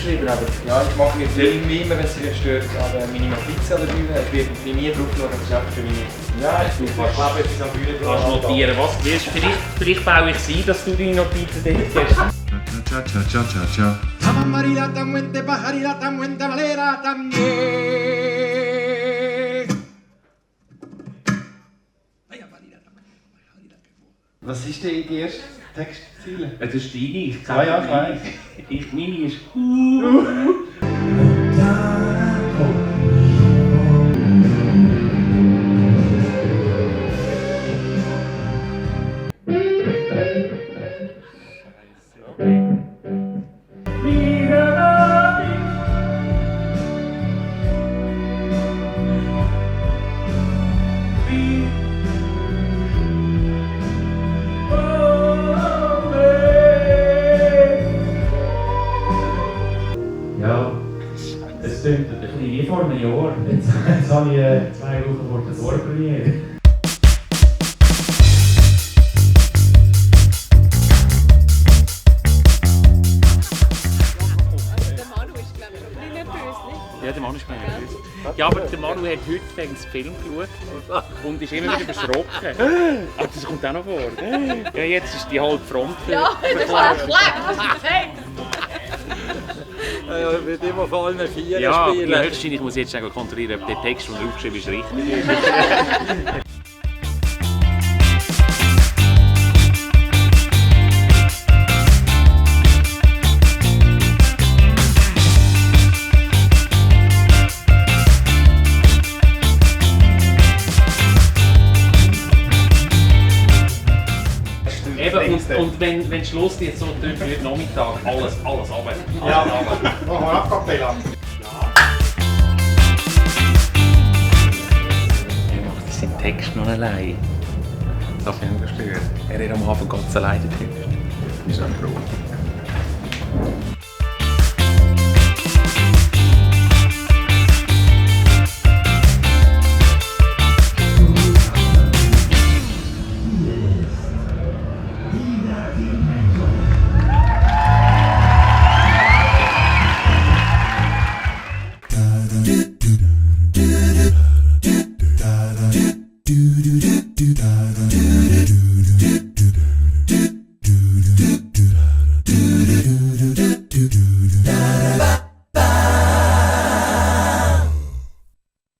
aufgeschrieben, aber... Ja, ich mache mir irgendwie immer, wenn es dich stört, aber meine Notizen an der Bühne. Ich werde nie drauf schauen, das ist einfach für mich. Ja, ich glaube, etwas an der Bühne Kannst du notieren, was du willst. Vielleicht baue ich sie, dass du deine Notizen dort hast. Was ist denn die erste Textziele? Das ist deine, ich Ah ja, ich weiss. Meine ist... Ja, es klingt ein bisschen wie vor einem Jahr. Jetzt habe ich 2 Wochen vor der Vorpremiere. Ja, der Manu ist mega nervös. Ja, aber der Manu hat heute den Film geschaut und ist immer wieder erschrocken. Aber das kommt auch noch vor. Ja, jetzt ist die halbe Front. Ja, das war schlecht, was du gesagt Ja, wird immer vor allen 4 Ja, spielen. höchstwahrscheinlich muss ich jetzt schnell kontrollieren, ob der Text, den er aufgeschrieben ist, richtig ist. Eben, und wenn es Schluss jetzt so tönt wie heute Nachmittag, alles runter. Ja, machen wir ab Kapella. Er macht seinen Text noch allein. Das finde ich gestört. Er hat am Anfang ganz alleine den Text. Ist auch froh.